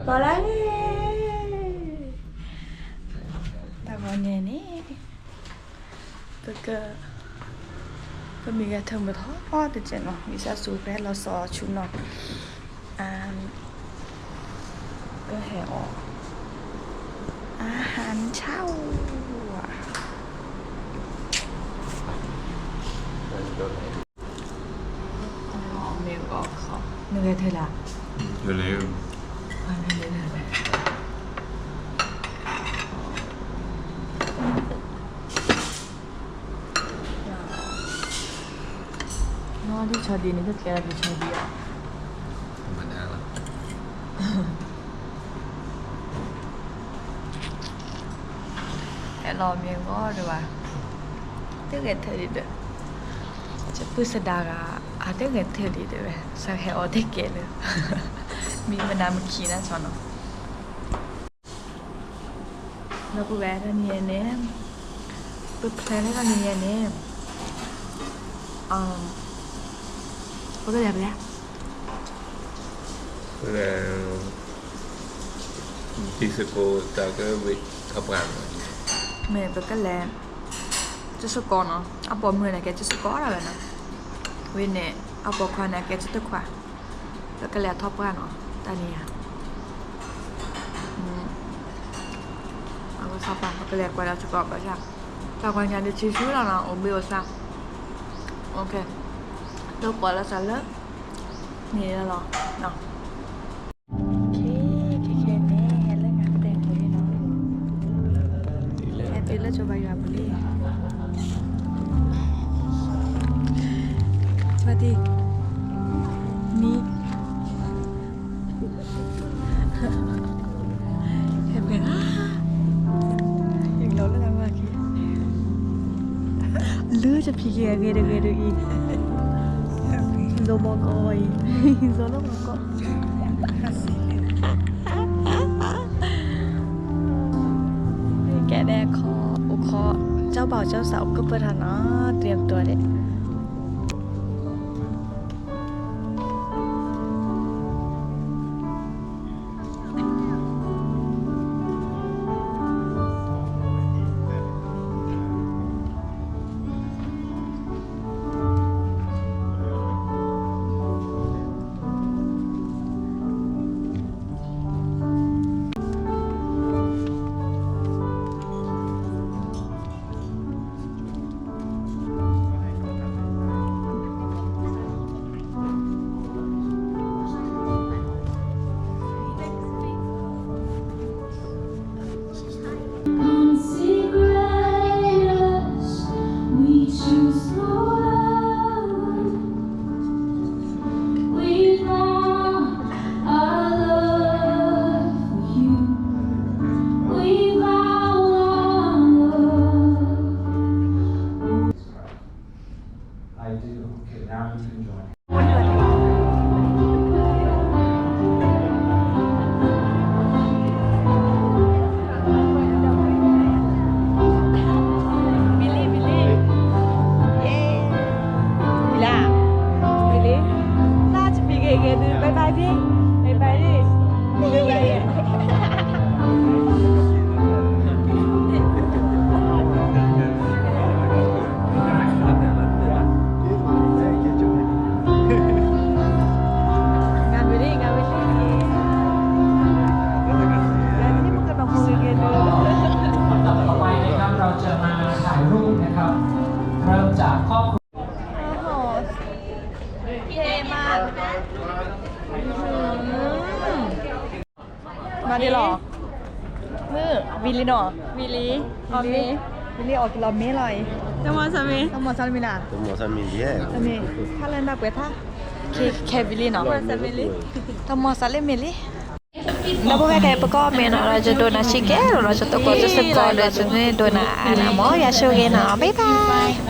ကီးလၢန့ၣ်, တၢ်ဂီၤညါန့ၣ် ပက, ပမ့ၢ်ဂဲၤထၢၣ်မုာ်ထီၣ်တစဲးနီၤ, ဝံသးစူၤ ပဟဲလီၤစီၤဆူနီၤ, ပဟဲအီၣ် อาหารเช้า မ့ၢ်ဂဲၤထၢၣ်လၢ နီၢ်ဒံၣ်ဆီဒံၣ်န့ၣ် တကဲလၢဒံၣ်ဆီဒံၣ်အီၤ, ဟဲလီၤမ့ၢ်ဂီၢ်ဒံးဘၣ်, တဂဲၤထၢၣ်ဒံးဒီး, ယပုၢ်စဒါဂၤ အတဂဲၤထၢၣ်ဒံးဒီးဝဲ စးဟဲအီၣ်တကဲလၢ, မံမနၤမခံနၤဆီနီၤ. ဒီပုၢ်ဝဲၢ်တနံၤအံၤန့ၣ်, ပ plan လၢတနံၤအံၤန့ၣ်, ပကလဲၤဖဲလဲၣ်, ပလဲၤ disco တၢ်ကဝံၤထီၣ်ပှၢ်, မ့ၢ်ပကလဲၤ disco နီၤ, အပိာ်မုၣ်န့ၣ်ကဲ disco ဒၣ်ဝဲနီၤ, ဝံၤန့ၣ် အပိာ်ခွါန့ၣ်ကဲ disco ခွါ, ပကလဲၤထီၣ်ပှၢ်နီၤ တနံၤအံၤ, အဝဲသးပှၢ် ပကလဲၤကွၢ်ဒီးစကီးဘၣ်ဆၣ်, တၢ်ကွၢ်ညါဒ်ဆံဆူလီၤနီၤ အိၣ်ဘှံးအိၣ်သါ, လၢကွၢ်လီၤသးလၢ န့ၣ်လီၤနီၤ. ခဲခဲန့ၣ် ဟဲလၢငါတဲာ်ဖိလံနီၤ, ဟဲတုၤလၢကၠိဘါယွၤပူၤလံ, ဘၣ်တံၢ် မံ ဟဲဖဲဧါ, ယလီၤလၢတၢ်မၤက့ၤ, လၢတဖံးက့ၤအဂ့ၤတဂ့ၤဒ်အံၤ, လီၤမီၤကီးအံၤ, လီၤလၢမီၤကီး, ကဲဒဲးခီ, အိၣ်ခီ, ကၠီဘၣ်ကၠီစးအိၣ်ကပၢၢ်ထါနီၤ, တြီမတူၤဒဲး Consecrate us, we choose the one. We vow our love for you. We vow our love. I do. Okay, now you can join. Billy, Billy. Yay. Billy. Billy. Bye bye, Billy. Bye bye, Billy. Bye bye. ต่อไปนะครับ เราจะมาถ่ายรูปนะครับ เริ่มจากครอบครัว မၤဒ်လီၤ. မုၢ် ဝံၤလံနီၤ, ဝံၤလံ, အီၣ်မ့ၤ, ဝံၤလံအီၣ်က့ၤလီၤမ့ၤလီၤအံၤ, တမီၤစၢ်မ့ၤ, တမီၤစၢ်မ့ၤလၢ, တမီၤစၢ်မ့ၤလံ, တမ့ၤ, ခါလၢနၢ်ပှဲၤထါ, ခဲ ခဲဝံၤလံနီၤ, တမီၤစၢ်လၢမ့ၤလံ, ဒီပုၢ်ဝဲၢ်ကဲ ပကီၢ်မ့ၤနီၤ, ဒီးကဒိနၤဆံးကဲဒီး ကသကိးကစ့ၢ်ကီးဒီး ကန့ၢ်ဒိနၤအနၢ်မၢ် ယွၤဆိၣ်ဂ့ၤနီၤ, bye bye.